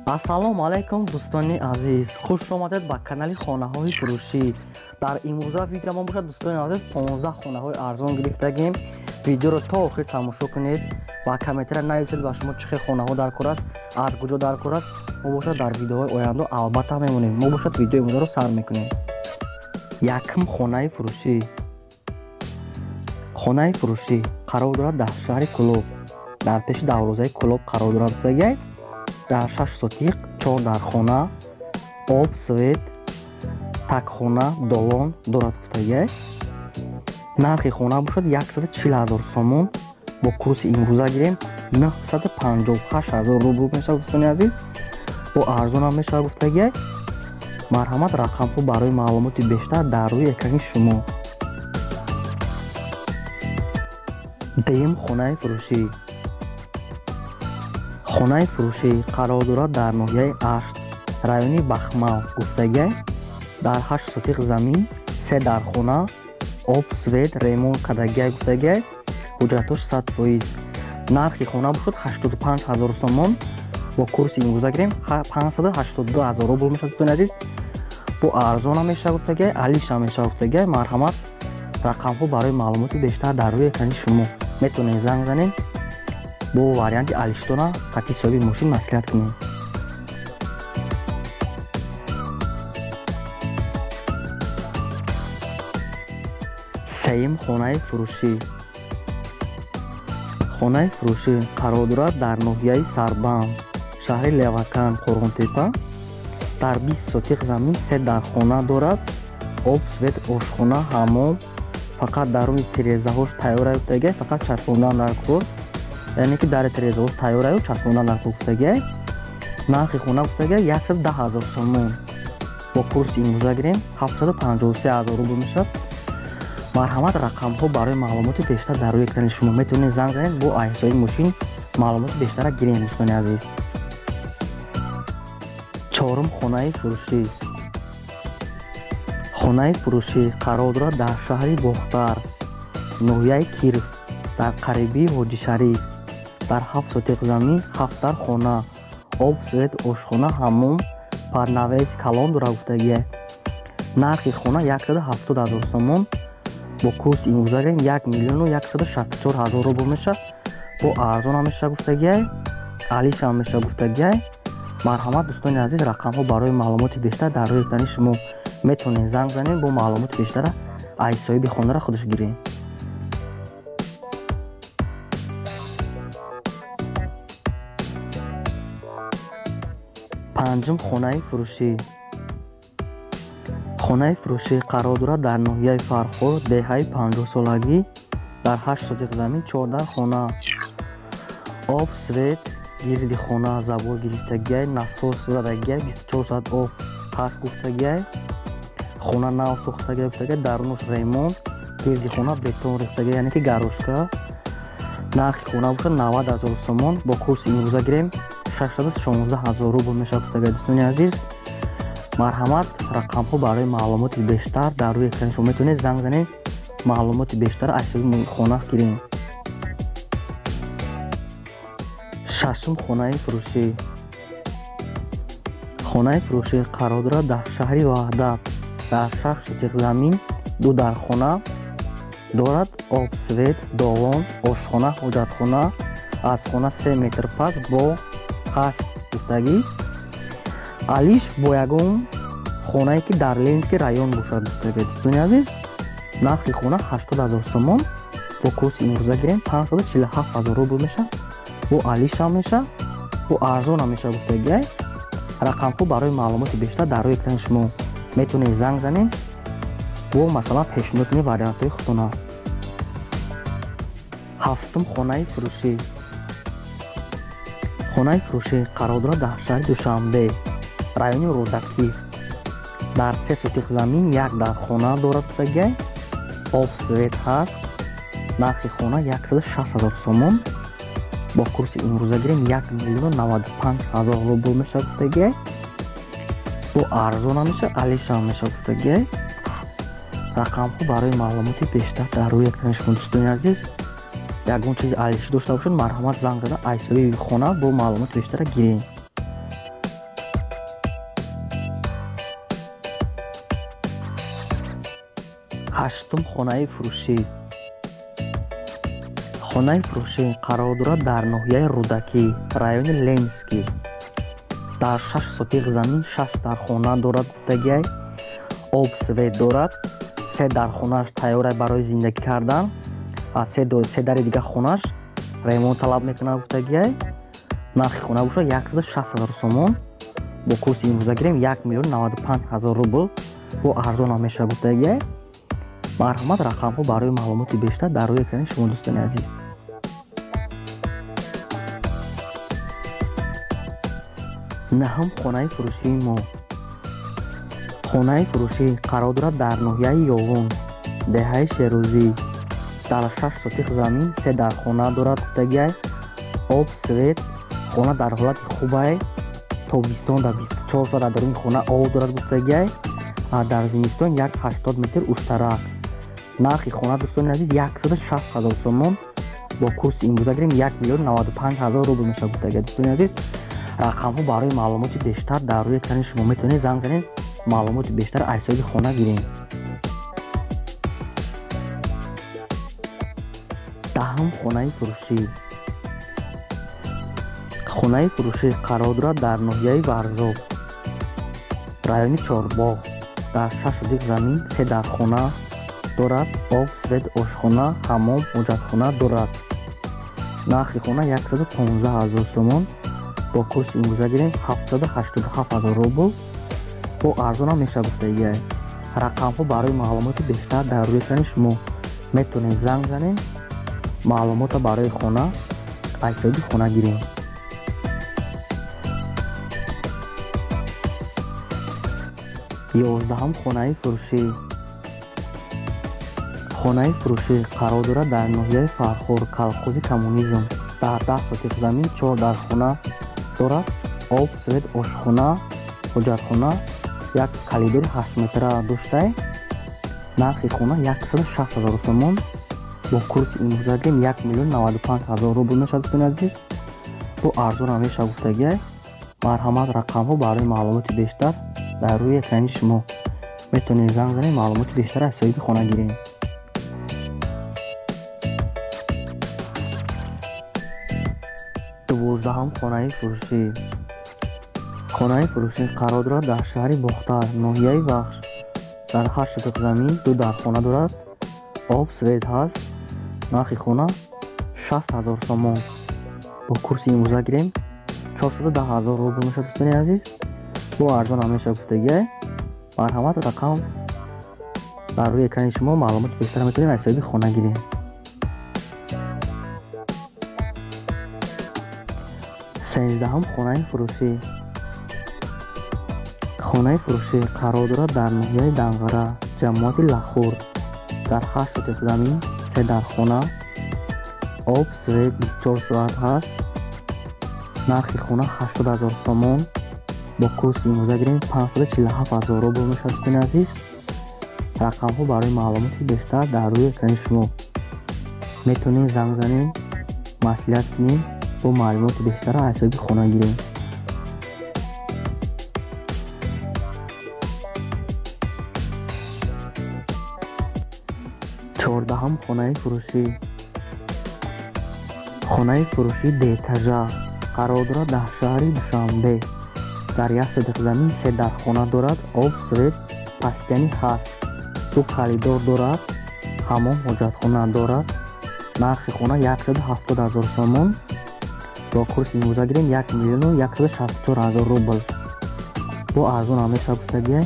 Ассалому алайкум дӯстони азиз, хуш омадед ба канали хонаҳои фурӯшӣ. Дар имрӯза видео мо бошад дӯстони азиз 15 хонаҳои арзон гирифтагем. Видеоро то охир тамошо кунед ва комментария нависед ба шумо чӣ хел хонаҳо дар кор аст, аз куҷо дар кор аст. Мо бошад дар видеоҳои оянда албатта мемонем. Мо бошад видеои имрӯзаро сар мекунем. Якум хонаи фурӯшӣ. Хонаи фурӯшӣ қарор дорад дар шаҳри Кӯлоб, дар пеши дарвозаи Кӯлоб қарор дорад. Дар 6 сотиқ, 4 дархона, об, свет, такхона, долон дорад гуфтагиай. Нархи хона бошад 140 000 сомон. Бо курси имрӯза гирем 958 000 рубл мешавад дӯстони азиз. Бо арзонам мешавад гуфтагиай. Марҳамат, рақамҳо барои маълумоти бештар дар рӯи экрани шумо. Дуюм хонаи фурӯшӣ. Хонаи фурӯшӣ қарор дорад дар ноҳияи Ашт, райони Бахмал гуфтагиай. Дар 8 сотиқ замин, 3 дархона, об, свет, ремонт кардагиай гуфтагиай. Ҳуҷҷатҳош 100%. Нархи хона бошад 85 000 сомон. Бо курси имрӯза гирем 582 000 рубл мешавад дӯстони азиз. Бо арзонам мешавад гуфтагиай, алишам мешавад гуфтагиай. Марҳамат, рақамҳо барои маълумоти бештар дар рӯи экрани шумо. Метавонед занг занед, бо варианти алиштона қати соҳиби мошин маслиҳат кунед. Сеюм хонаи фурӯшӣ. Хонаи фурӯшӣ қарор дорад дар ноҳияи Сарбанд, шаҳри Левакан, Қурғонтепа. Дар 20 сотиқ замин, 3 дархона дорад, об, свет, ошхона, ҳаммом. Фақат даруни тирезаҳош тайёр гуфтагиай, фақат часпондан дар кор. Яъне ки дари тирезаҳош тайёр аю часпондан дар кор гуфтагиай. Нархи хона гуфтагиай 110 000 сомон. Бо курси имрӯза гирем 753 000 рубл мешавад. Марҳамат, рақамҳо барои маълумоти бештар дар рӯи экрани шумо. Метавонед занг занед, бо ҳисоби мошин маълумоти бештарро гирем дӯстони азиз. Чорум хонаи фурӯшӣ. Хонаи фурӯшӣ қарор дорад дар шаҳри Бохтар, ноҳияи Киров, дар қарибии Ҳоҷишариф. Дар 7 сотиқ замин, 7 дархона, об, свет, ошхона, ҳаммом, парнавес калон дорад гуфтагиай. Нархи хона 170 000 сомон. Бо курси имрӯза гирем 1 164 000 рубл мешавад. Бо арзонам мешавад гуфтагиай, алишам мешавад гуфтагиай. Марҳамат дӯстони азиз, рақамҳо барои маълумоти бештар дар рӯи экрани шумо. Метавонед занг занед, бо маълумоти бештарро аз соҳиби хонаро худаш гиред. Панҷум хонаи фурӯшӣ. Хонаи фурӯшӣ қарор дорад дар ноҳияи Фархор, деҳаи 50-солагӣ, дар 8 сотиқ замин, 4 дархона, об, свет, гирди хона забор гирифтагиай, насос задагиай, 24 соат об ҳаст гуфтагиай. Хона нав сохтагиай гуфтагиай, дарунаш ремонт, гирди хона бетон рехтагиай, яъне ки гарошка. Нархи хона бошад 90 000 сомон. Бо курси имрӯза гирем 616 000 рубл мешавад гуфтагиай дӯстони азиз. Марҳамат, рақамҳо барои маълумоти бештар дар рӯи экрани шумо. Метавонед занг занед, маълумоти бештар аз соҳиби хона гиред. Шашум хонаи фурӯшӣ. Хонаи фурӯшӣ қарор дорад дар шаҳри Ваҳдат, дар 6 сотиқ замин, 2 дархона дорад, об, свет, долон, ошхона, ҳоҷатхона. Аз хона 3 метр пас бо ҳаст гуфтагӣ. Алиш бо ягон хонае ки дар Ленинский район бошад гуфтагӣ дӯстони азиз. Нархи хона 80 000 сомон. Бо курси имрӯза гирем 547 000 рубл мешавад. Бо алишам мешавад, бо арзонам мешавад гуфтагиай. Рақамҳо барои маълумоти бештар дар рӯи экрани шумо. Метавонед занг занед, бо масалан пешниҳод кунед вариантҳои худтона. Ҳафтум хонаи фурӯшӣ. Хонаи фурӯшӣ қарор дорад дар шаҳри Душанбе, райони Рӯдакӣ. Дар 3 сотиқ замин, 1 дархона дорад гуфтагиай, об, свет ҳаст. Нархи хона 160 000 сомон. Бо курси имрӯза гирем 1 095 000 рубл мешавад гуфтагиай. Бо арзонам мешавад, алишам мешавад гуфтагиай. Рақамҳо барои маълумоти бештар дар рӯи экрани шумо дӯстони азиз. Ягон чизи алишӣ дошта бошед, марҳамат занг зада аз соҳиби хона бо маълумоти бештарро гиред. Ҳаштум хонаи фурӯшӣ. Хонаи фурӯшӣ қарор дорад дар ноҳияи Рӯдакӣ, райони Ленинский. Дар 6 сотих замин 6 дархона дорад гуфтагиай. Об свет дорад. 3 дархонааш тайёрай барои зиндагӣ кардан. А се дари дига хонаш ремонт талаб мекунад гуфтагиай. Нархи хона бошад 160 ҳазор сомон. Бо курси имрӯза гирем 1 миллион 95 ҳазор рубл. Бо арзон ҳам мешавад гуфтагиай. Марҳамат, рақамҳо барои маълумоти бештар дар рӯи экрани шумо дӯстони азиз. Наҳум хонаи фурӯшии мо. Хонаи фурӯшӣ қарор дорад дар ноҳияи Ёвон, деҳаи Шерӯзӣ. Дар 6 сотих замин 3 дархона дорад гуфтагиай. Об, свет, хона дар ҳолати хубай. Тобистон дар 24 соат дар даруни хона об дорад гуфтагиай. Дар зимистон 1,80 метр устарак. Нархи хона дӯстони азиз 160 ҳазор сомон. Бо курси имрӯза гирем 1 миллион 95 ҳазор рубл мешавад гуфтагиай. Дӯстони азиз, рақамҳо барои маълумоти бештар дар рӯи экрани шумо метавонед занг занед, маълумоти бештар аз ҳисоби хона гирем. Даҳум хонаи фурӯшӣ. Хонаи фурӯшӣ қарор дорад дар ноҳияи Варзоб, райони Чорбоғ. Дар 6 сотих замин 3 дархона дорад. Об, свет, ошхона, ҳаммом, ҳоҷатхона дорад. Нархи хона 115 ҳазор сомон. Бо курси имрӯза гирем 787 ҳазор рубл. Бо арзон ҳам мешавад гуфтагиай. Рақамҳо барои маълумоти бештар дар рӯи экрани шумо метавонед занг занед, маълумотро барои хона аз ҳисоби хона гирем. Ёздаҳум хонаи фурӯшӣ. Хонаи фурӯшӣ қарор дорад дар ноҳияи Фархор, колхози Коммунизм. Дар 10 сотих замин 4 дархона дорад. Об, свет, ошхона, ҳоҷатхона, як коридори 8 метра доштай. Нархи хона 160 ҳазор сомон. Бо курси имрӯза гирем 1 миллион 95 ҳазор рубл мешавад дӯстони азиз. Бо арзон ҳам мешавад гуфтагиай. Марҳамат, рақамҳо барои маълумоти бештар дар рӯи экрани шумо метавонед занг занед, маълумоти бештар аз соҳиби хона гирем. Дувоздаҳум хонаи фурӯшӣ. Хонаи фурӯшӣ қарор дорад дар шаҳри Бохтар, ноҳияи Вахш. Дар 8 сотих замин 2 дархона дорад. Об, свет ҳаст. Нархи хона 60 ҳазор сомон. Бо курси имрӯза гирем 410 ҳазор рубл мешавад дӯстони азиз. Бо арзон ҳам мешавад гуфтагиай. Марҳамат, рақам дар рӯи экрани шумо, маълумоти бештар метавонед аз ҳисоби хона гирем. Сенздаҳум хонаи фурӯшӣ. Хонаи фурӯшӣ қарор дорад дар ноҳияи Данғара, ҷамоати Лахур. Дар 8 сотих замин 3 дархона, об, свет 24 соат ҳаст. Нархи хона 80 ҳазор сомон. Бо курси имрӯза гирем 547 ҳазор рубл мешавад дӯстони азиз. Рақамҳо барои маълумоти бештар дар рӯи экрани шумо метавонед занг занед, маслиҳат кунед, бо маълумоти бештар аз ҳисоби хона гирем. Чордаҳум хонаи фурӯшӣ. Хонаи фурӯшӣ деэтажа қарор дорад дар шаҳри Душанбе. Дар 1 сотих замин 3 дархона дорад. Об, свет, пастяни ҳаст. 2 коридор дорад, ҳаммом, ҳоҷатхона дорад. Нархи хона 170 ҳазор сомон. Бо курси имрӯза гирем 1 миллиону 164 ҳазор рубл. Бо арзон ҳам мешавад гуфтагиай.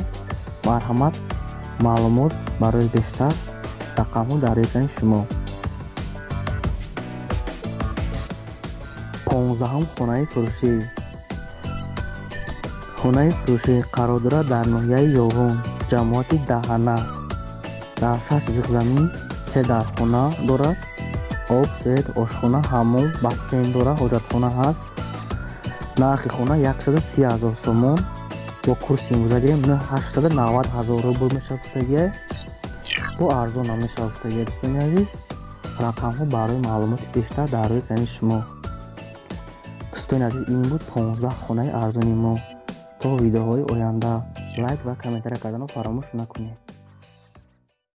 Марҳамат, маълумот барои бештар рақамҳо дар экрани шумо. 15-ум хонаи фурӯшӣ. Хонаи фурӯшӣ қарор дорад дар ноҳияи Ёвон, ҷамоати Даҳана. Дар 6 сотих замин 3 дархона дорад. Об, свет, ошхона, ҳаммом, бассейн дорад, ҳоҷатхона ҳаст. Нархи хона 130 ҳазор сомон. Бо курси имрӯза гирем 890 ҳазор рубл мешавад гуфтагиай. Бо арзон ҳам мешавад гуфтагиай дӯстони азиз. Рақамҳо барои маълумоти бештар дар рӯи экрани шумо. Дӯстони азиз, ин буд 15 хонаи арзони мо. То видеоҳои оянда лайк ва комментария карданро фаромӯш накунед.